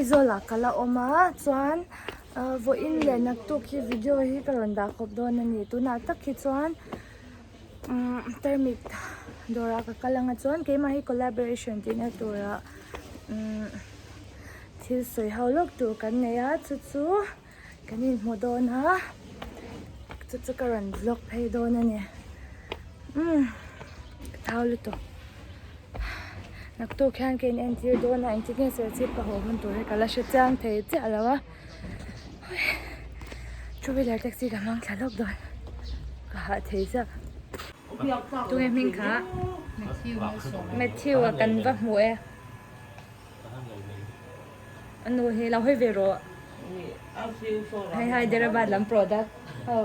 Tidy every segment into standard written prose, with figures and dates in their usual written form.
Aizawl ah ka la awm a chuan vawiin leh naktuk hi video hi ka rawn dah khawp dawn a ni tunah tak hi chuan tarmit dawrah ka kal anga chuan keimah hi collaboration tihna turah thil sawi ho lawk tur kan nei a chu chu kan inhmu dawn a chu chu ka rawn vlog phei dawn a ni umm ka thau lutuk naktuk hian ka in entir dawn a engtin nge serchhip ka haw hun tur hi ka la hre chiang thei chiah lo a two wheeler taxi ka hmang thla lawk dawn ka hah thei chiah tunge hming kha Matthew a kan va hmu e. A nu hi lo hawi ve rawh. Hei Hyderabad lam product ho.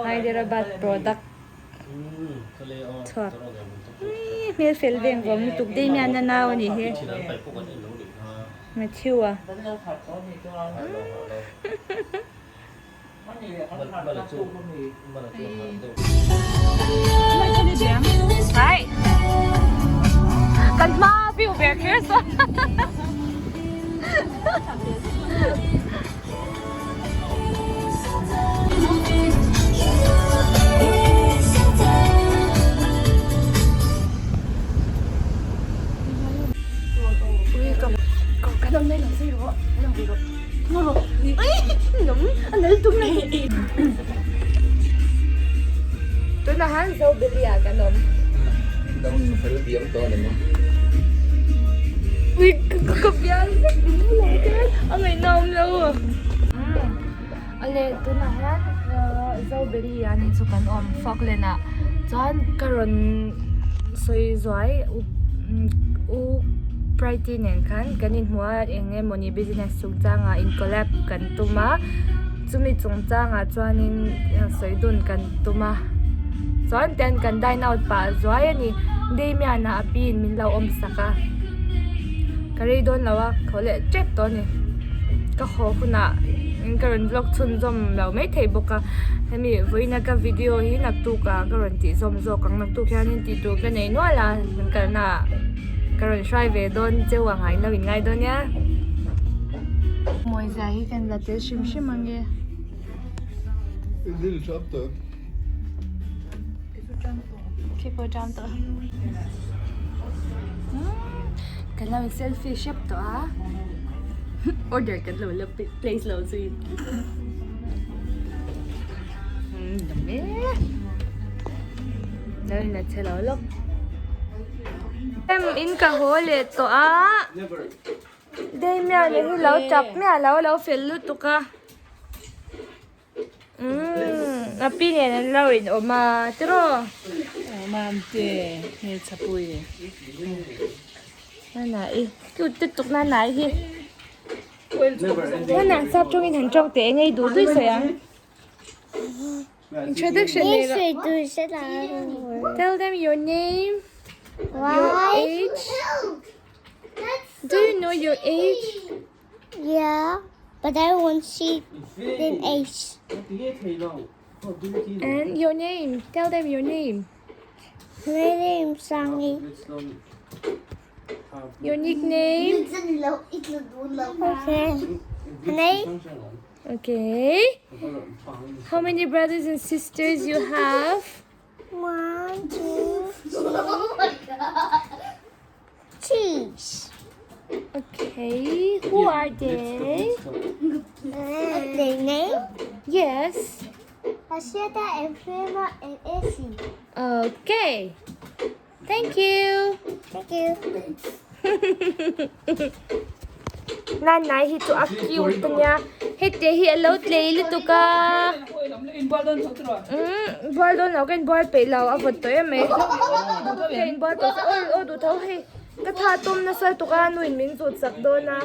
Hyderabad product chhuak. Uii hmel fel veng vawng lutuk Damian a nau a nih hi. Matthew a. Hai. Kan hma view ber kher saw. Ui ka ka kan nei lo sei rawh. Lang ve rawh. Tunah hian Zobili ah kan awm. Ui ka bial vek a ngaihna awm lo. Awle tunah hian Zobili ah ni chu kan awm Falkland ah chuan ka rawn sawi zuai u Pride nen khan kan inhmu a eng emawni business chungchangah in collab kan tum a chumi chungchangah chuanin sawi dun kan tum a chuan ten kan dine out pah zuai a ni Damian ah a pi in min lo awm sak a ka rei dawn lo a ka haw leh tep tawh a ni ka haw hunah ka rawn vlog chhunzawm lo maithei bawk a hemi vawiina ka video hi naktuk ah ka rawn tih zawm zawk ang naktuk hianin tih tur ka nei nual a kan kalna ah. Ka rawn hruai ve dawn cheu ang a inlo inngai dawn nia. Mawizia hi kan la tel hrim hrim ange. Khi pawh ṭam tawh. Kan lo in selfie hrep tawh a. Order kan lo la place lo zui. Dam e. Lo in la che lo lawk. Em in ka haw leh tawh a Damian hi lo tap miah lo lo fel lutuk a umm a pi nen an lo in awm a tiraw Mamte hmelchha pui nana i cute lutuk nana i hi nana sap tawngin han tawng teh eng ei duh duih sawi ang. Introduction Tell them your name, your age. Do you know your age? Yeah, but I won't see the age. And your name. Tell them your name. My name's Sangi. Your nickname? Okay. Name? Okay. How many brothers and sisters you have? One, two, three. Cheese. Okay. Who are they? Their name? Yes. Asheta and Prima and Issy. Okay. Thank you. Thank you. Nanai hi chu a cute ania hete hi alo tlei lutuk a umm bual dawn lo ka inbual peih lo a vawt tawh em mai ka inbual tawh sa aw aw duh tho hei ka tha tum nasa lutuk a nu in min zut sak dawn a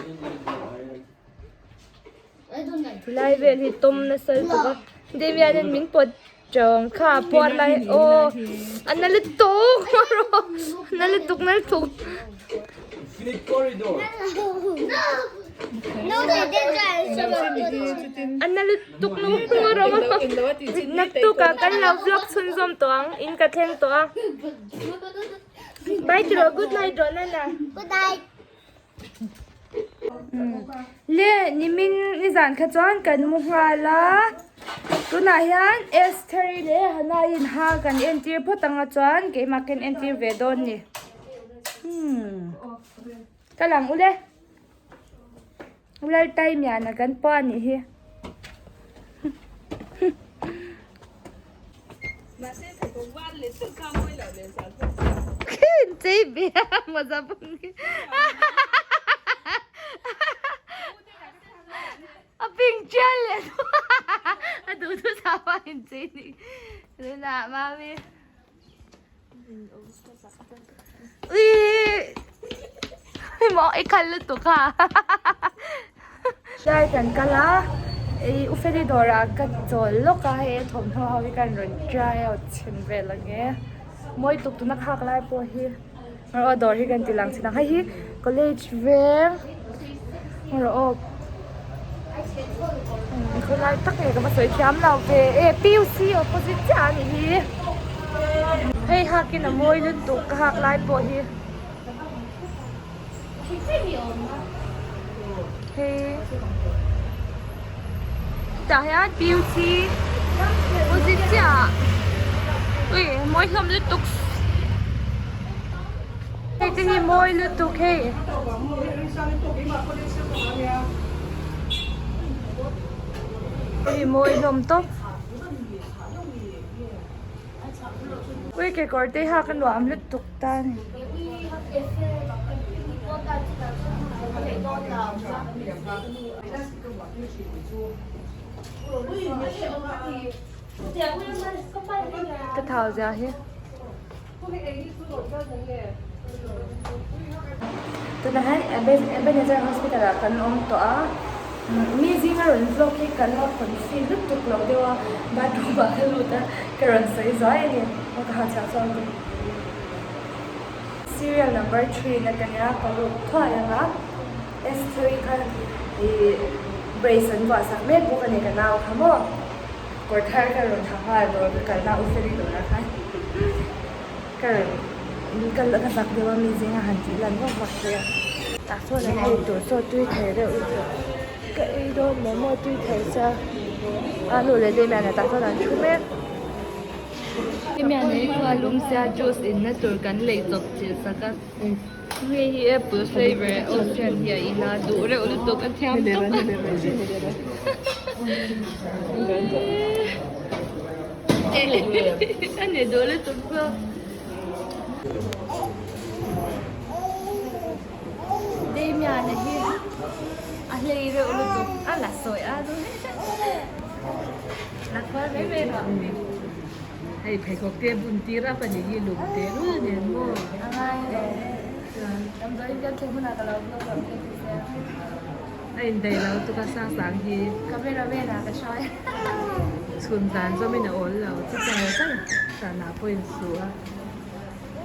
tilai vel hi tum nasa lutuk a Damian in min pawt Chawng kha a puar lai aw a na lutuk na lutuk na lutuk. A na lutuk nu rawng naktuk ah kan lo vlog chhunzawm tawh ang in ka thleng tawh a. Bye tiraw good night rawh nana. Good night. Le nimin nizan kha chuan kan mu nghal a tunah hian Esther-i leh Hannah-in ha kan entir phawt anga chuan keimah khan entir ve dawn ni hmm ka lang ule Laltaimiana kan pawh a nih hi. A ping chial leh a duh thu sa pa in chei ni tunah mami ui maw i khal lutuk ha Tlai kan kal a ih u Feli dawrah ka chawl lawk a hei a thawmhnaw ho hi ka rawn try out chhin vel ang e mawi tuk tuna khak lai pawh hi rawh aw dawr hi kan ti lang chhin ang hei hi college veng rawh aw khawlai tak nge ka va sawi thiam lo ve e P U C opposite chiah a nih hi hei hak in a mawi lutuk ka hak lai pawh hi. Hei tah hian P U C opposite chiah ah ui mawi hlawm lutuk hei te hi mawi lutuk hei. Hei mawi hlawm tawp. Ui kekawr te hi a nuam lutuk ta a ni. Ka thau zia hi. Tunah hian Ebenezer Hospital ah kan awm tawh a, mi zinga rawn vlog hi ka la confi lutuk lo deuh a, bathroom ah ka lut a, ka rawn sawi zuai a ni, aw ka ha chhiah chuan ka Serial number 3 na ka nia ka lut thuai ang a, S3 kha ih brace an vuah sak mek bawk a ni ka nau kha maw. Kawr thar ka rawn ha nghal dawr ka kalna u Feli dawrah khan ka rawn ka ka zak deuh a mi zinga han tih lan vak vak thei a tah chuan an ei tur saw tui thei reuh lutuk ka ei dawn momo tui thei sia a nu leh Damian ah tah chuan an thu mek Damian hi khua lum sia juice in na tur kan lei chawp chilh sak a. Hei hi apple flavor ocean hi a in a duh reuh lutuk a thiam tawp a a ni duh lutuk zawk. Damian-a hi a hlei reuh lutuk a la sawi a la khual mai mai rawh. Hei pheikhawk te bun tir a pahnih hi lum teh rul nen maw? A ngai e. Damdawiin kan thlen hunah ka lo vlog loh che ti sia. A indaih lo tuk a sang sang hi. Camera man ah ka hruai. Chhun zan zawmin a awl lo chi char char zanah pawh in su a.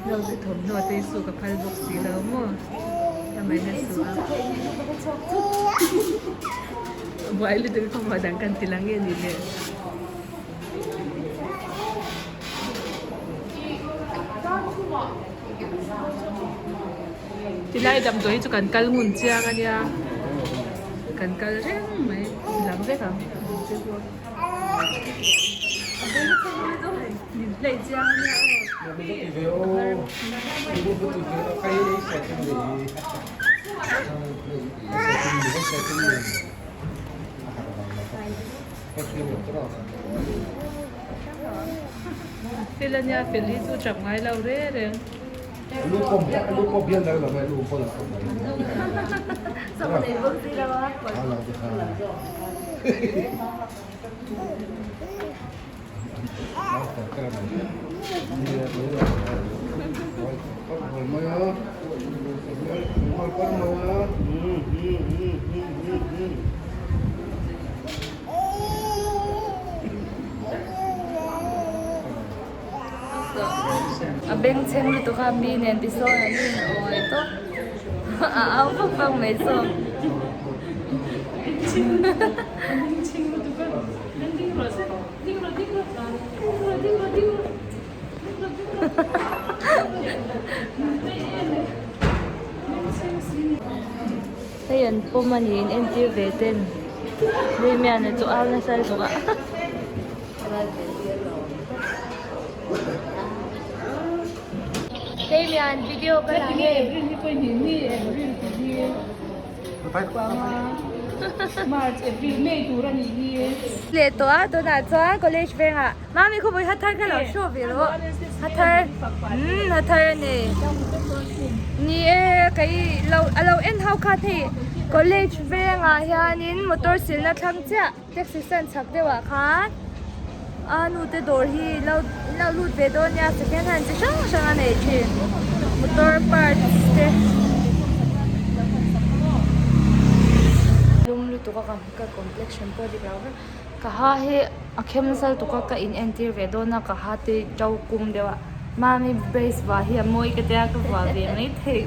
Naute thawmhnaw te hi suk a phal bawk si lo maw? Amahin a su a. Buai lutuk hi khawmuah dang kan ti lang nge ni le. Tilai damdawi hi chu kan kal ngun chiang a nia kan kal reng mai lam vek ang min hleih chiang a nia aw. Fel a nia, fel hi chu tap ngai lo re reng. A bengchheng lutuk a mi nen ti sawn an in awi tawp a au vak vak mai zawk. Hei an pawm a ni in entir ve ten Damian-a chu au nasa lutuk a. Damian video ka la hei. Leh tawh a tunah chuan college vengah Mami khawpui hathar kha lo show ve rawh hathar umm hathar a ni ni e kei lo a lo en ho khan hei college vengah hianin motor silna thlang chiah taxi stand chhak deuhah khan a nu te dawr hi lo lo lut ve dawn nia second hand chi hrang hrang a nei thin motor parts te lum lutuk a ka complexion pawh a dik lo vek. Ka ha hi a khem nasa lutuk a ka in entir ve dawn a ka ha te to kum deuh a mami brace vah hi a mawi ka tia ka vah ve mai thei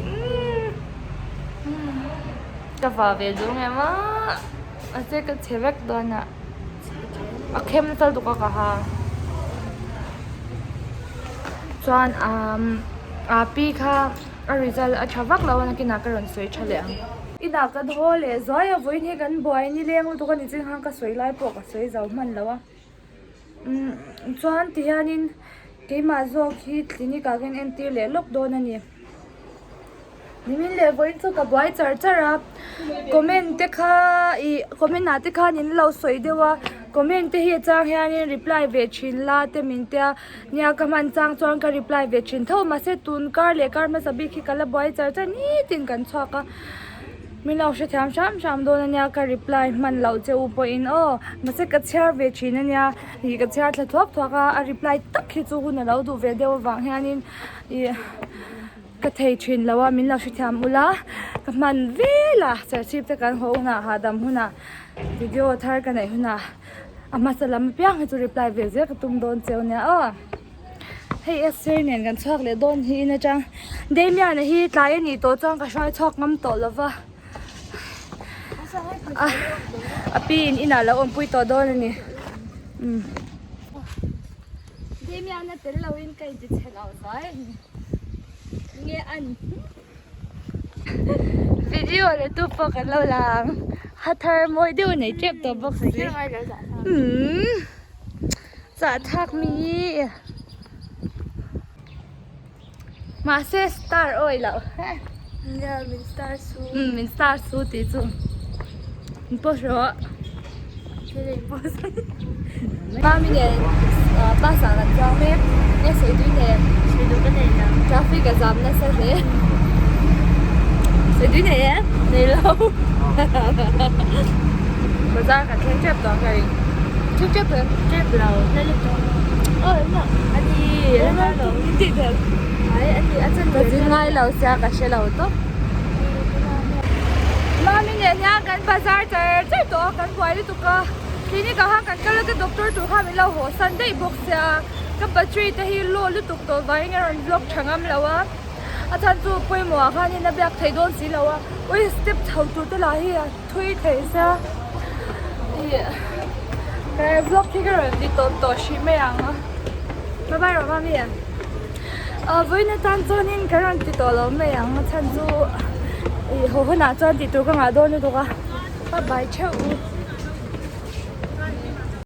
umm ka vah ve duh ngem a mahse ka chhe vek dawn a a khem nasa lutuk a ka ha chuan umm pi kha a result a tha vak lo a nakinah ka rawn sawi tha leh ang. Inah kan haw leh zuai a vawiin hi kan buai nileng lutuk a ni chin khan ka sawi lai pawh ka sawi zo hman lo a umm chuan ti hianin keimah zawk hi clinic ah khian entir leh lawk dawn a ni nimin leh vawiin chu ka buai char char a comment te kha ih comment ah te khan in lo sawi deuh a comment te hi a chang hianin reply ve thin la te min tia. Nia ka hman chang chuan ka reply ve thin tho mahse tun kar leh kar hmasa bik hi ka la buai char char nitin kan chhuak a min lo hrethiam hram hram dawn ania ka reply hman loh che u pawhin aw mahse ka chhiar ve thin ania ih ka chhiar thla thuak thuak a a reply tak hi chu hun a lo duh ve deuh avang hianin ih ka thei thin lo a min lo hrethiam ula ka hman vel a serchhip te kan haw hunah hahdam hunah video thar ka neih hunah. A hmasa lam apiang hi chu reply ve zel ka tum dawn cheu nia aw. Hei Esther nen kan chhuak leh dawn hi in atang Damian-a hi tlai a nih tawh chuan ka hruai chhuak ngam tawh lo va. A a pi in inah lo awmpui tawh dawn a ni. Umm. Damian-a tel lo in ka inti chhe lo zai a ni. Nge an. Video leh tu pawh kan lo la ang ha thar mawi deuh a nei tep tawh bawk si umm chah thlak mi mahse star awi loh nia min star su umm min star su tih chu in post rawh Mami nen bus ah kan chuang mek nge sawi tui nen sawi duh ka nei lo traffic a zam nasa hle sawi tui nei em nei lo bazar kan thleng tep tawh ang ka ring thleng tep em tep lo la lutuk aw em lo ani la lo tih tel ai ani a chan ka zin ngai lo sia ka hre lo tawp Mami nen hian kan bazar char char tawh a kan buai lutuk a clinic ah khan kan kal a ka doctor tur khan min lo haw san daih bawk sia ka battery te hi low lutuk tawh vangin a rawn vlog tha ngam lo a a chhan chu pawimawh ah khanin a biak theih dawn si lo a ui step chho tur te lah hi a thui thei sia ih ka vlog hi ka rawn ti tawp tawh hrih mai ang a bye bye rawh mami ah vawiin atan chuanin ka rawn ti tawh lo mai ang a chhan chu ih haw hunah chuan tih tur ka ngah dawn lutuk a bye bye theuh u.